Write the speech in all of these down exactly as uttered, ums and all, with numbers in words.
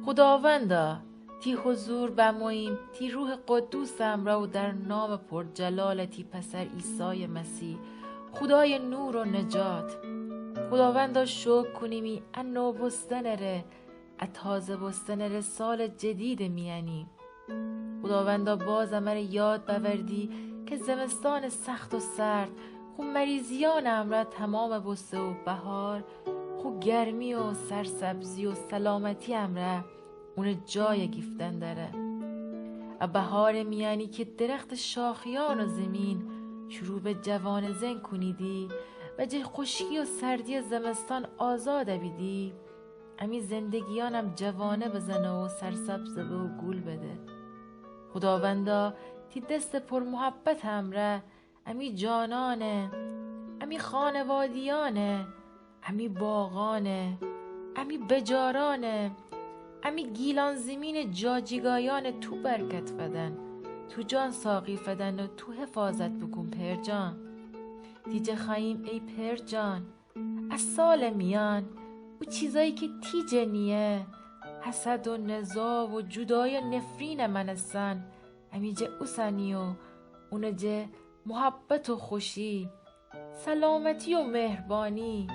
خوداوندا، تی حضور بموییم، تی روح قدوس امرأ و در نام پرجلال تی پسر عیسی مسیح، خودای نور و نجات. خوداوندا، شکر کونیمی ا نو بوستنٚ ره، ا تازه بوستنٚ ره سالٚ جدیدٚ میأنی. خوداوندا، باز امره یاد بأوردی که زمستانٚ سخت و سرد خو مریضیأنٚ امرأ تمام بوسته و بهار خو گرمی و سرسبزی و سلامتی امرأ اونٚ جای گیفتن دأره. ا بهارٚ میأنی که درختٚ شاخیأن و زیمین شروع به جوانٚ زئن کونیدی و جٚه خوشکی و سردیٚ زمستان آزاد بیدی، امی زندگیأنم جوانه بزنه و سرسبز به و گول بده. خوداوندا، تی دستٚ پر محبتٚ امرأ امی جانأنه، امی خانوادیأنه، امی باغأنه، امی بجارأنه، امی گیلان زیمینٚ جاجیگایأنه تو برکت فدن، تو جان ساقی فدن و تو حفاظت بوکون پئر جان. تی جا خوأییم ای پئر جان، ا سالٚ میأن او چیزایی که تی جا نییه، حسد و نزاع و جدایی و نفرینٚ مأنستن، امی جا اوسنی و اونٚ جا محبت و خوشی، سلامتی و مهربانی،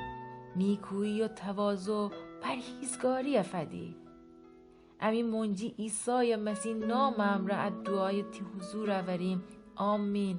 نیکویی و تواضع و پرهیزگاری فدی. امی مونجی عیسی مسیح نامٚ امرأ ا دوعای تی حضور اوریم. آمین.